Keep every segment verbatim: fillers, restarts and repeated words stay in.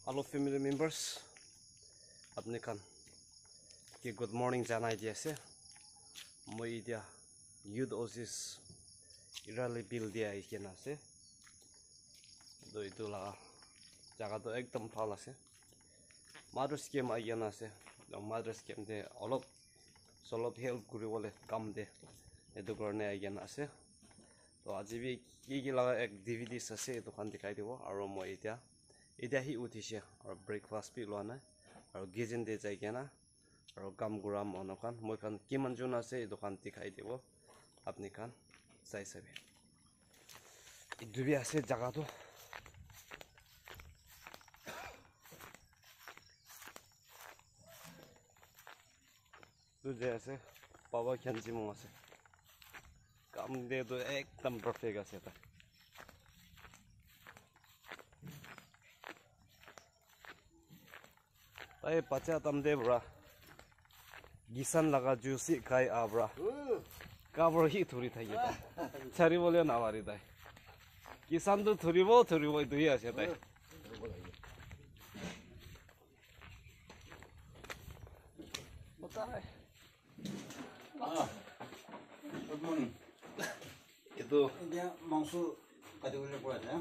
Hello family members, apni khan ke good morning janai di ase. Moi etia Youth Oasis Irali Bill te ahi kena ase. To etu laga jaga to ekdam bhal ase. Mothers camp ahi kena ase. To mothers camp te olop solop help kuri bole kam te etu karne ahi kena ase. To aji bi ki ki laga activities ase etu khan dikhai dibo. Aro moi etia etia hi uthise aro breakfast bi lua nai aro kitchen te jai kena aro kam kura manu khan moi khan kiman jon ase etu khan dikhai dibo apni khan sai sabi. Etu bi ase jaga tu. Tu je ase, Baba Khyentse Mong ase. Kam te tu ekdam perfect ase tai. Tai bacha time te para kisan laga juice hi khai ah para. Cover hi thuri thaki tai. Chari bole na pari tai. Kisan tu thuribo, thuribo, etu hi ase tai. Ah, good morning. Etu Etia mangso kati bole koi ase.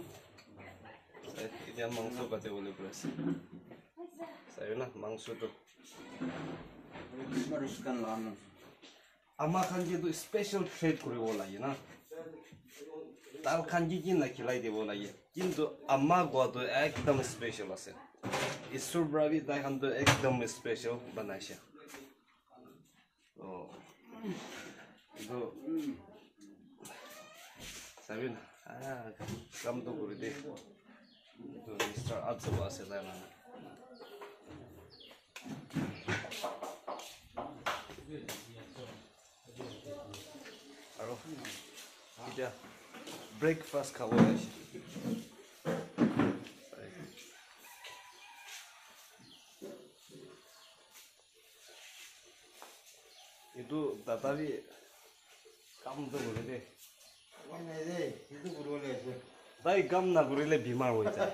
Etia mangso kati bole koi ase. Sai na mangso tu. Christmas kan la mangso. Ama khan ke tu special treat kuri bo lage na. Tar khan ke kin la khilai dibo lage. Kintu ama gua tu ekdam special ase. Isur para bi tai khan tu ekdam special banaise. Oh. Etu, sabi na, ah, kam tu kuri de. Etu Mister Atsuba ase tai manu. Aro, etia breakfast khabo ase. Etu tata bi kam tu kore de. Upai nai de, etu kuribo le ase. Tai kam na kurile bimar hoi jai.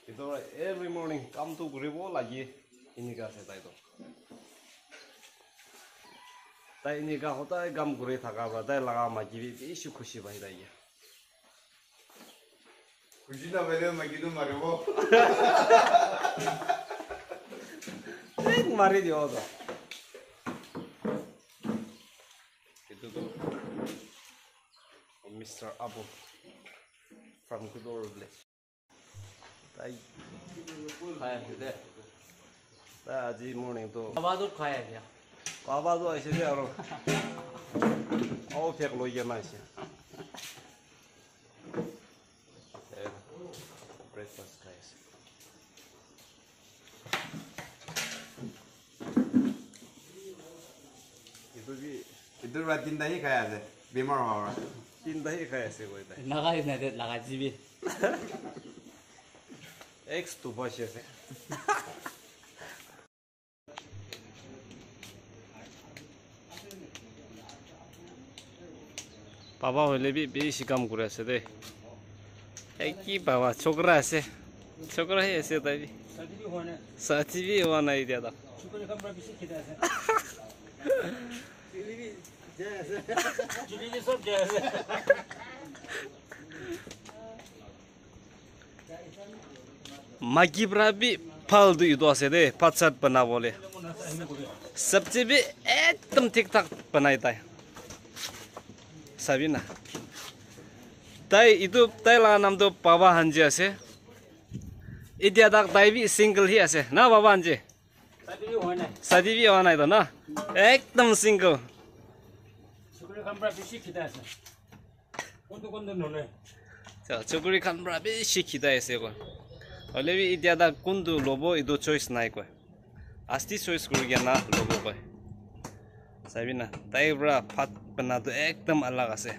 Etu every morning kam tu kuribo lage, enika ase tai to. Tai enika hodai kam kuri thaka para tai laga maiki bi bishi khushi pai thake. Khushi na hoile maiki tu maribo. Thik mari dibo to. Etu tu Mister Abu from Kudor village. Tai khai ase de. Tai aji morning to. Baba tu khai ase. Baba tu aise de aro. Au phek loi kena aise. Eh, breakfast, guys. Etu bi, etu para tinta hi khai ase, bimar howa para. Tinta hi khai ase koi tai. Naga United laga G B. Ex tu basi ase. Baba hoile bi bishi kam kuri ase de. Ei ki baba, chokra ase. Chokra hi ase tai bi. Shadi bi hua nai. Shadi bi hua nai etia tak. Chokri khan para bishi kheda ase. Chuli bi jai ase. Chuli bi sob jai ase. Maiki para bi phal tu etu ase de, bhat sat banabole. Sabji bi ekdam thik thak banai tai. Sabi na. Tai etu, tai laga naam tu Baba Hanji ase. Etia tak tai bi single hi ase. Na Baba Hanji? Shadi bi hua nai. Shadi bi hua nai to na? Ekdam single. Chokri khan para bishi kheda ase. Kuntu kuntu nonai. Cha, chokri khan para bishi khedai ase koi. Hoile bi etia tak kuntu lobo etu choice nai koi. Asti choice kuri kena lobo koi. Sabi na, tai para bhat bana tu ekdam alag ase.